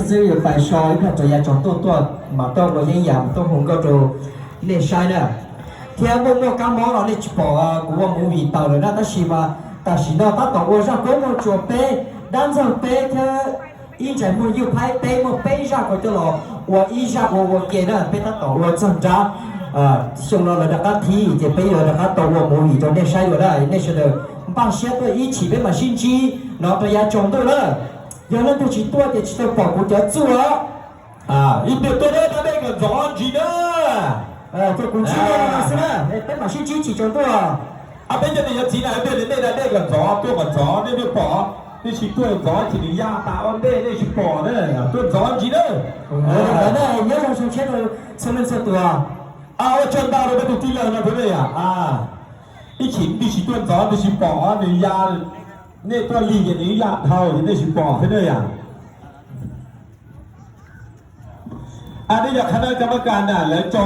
Xwb yuav pais so ib pliag rau yav tsaus ntuj tuaj mas tuaj ua yeeb yam tuaj hu nkauj rau nej saib na. Thiab muaj muaj kab mob los nej tsis pom kuv ua movie tawm lawm na, tab sis mas tam sim no tab tom ua zaj koob muaj tsuas peb dab ntxawg peb thiab ib ntsais muag Yuj Phaib peb muaj peb zaj ko coj los ua ib zaj ua ua ke na, peb tab tom ua txog nrab xyoo no lawv rov qab thib ces peb yuav rov qab tau ua movie rau nej saib dua na. Nej sawv daws npaj siab tuaj ib chim peb mam sib ntsib no rau yav tsaus ntuj na. Yog leej twg tsis tuaj ces tsis tau pom kuv cov txuj os. Ib pliag tuaj na, da dej kom ntxov ntsis na. Ces kuv ntsib nej no xwb na, peb mam sib ntsib chim tsaus ntuj. Peb cov niam cov txiv na, ib pliag nej da dej kom ntxov, tuaj kom ntxov, nej thiaj pom. Nej tsis tuaj ntxov ces nws ya tas ua ntej nej tsis pom na. Tuaj ntxov ntsis na. Nyob zoo xyoo tshiab rau txhua leej txhua tus. Ua tsaug ntau rau peb tus tij laug no thiab na yom. Ib chim nej tsis tuaj ntxov nej tsis pom nws ya, nej tuaj lig ces nws ya dhau ces nej tsis pom thiab na yom. Nej yog qhab na cov mab kas na lawv tso,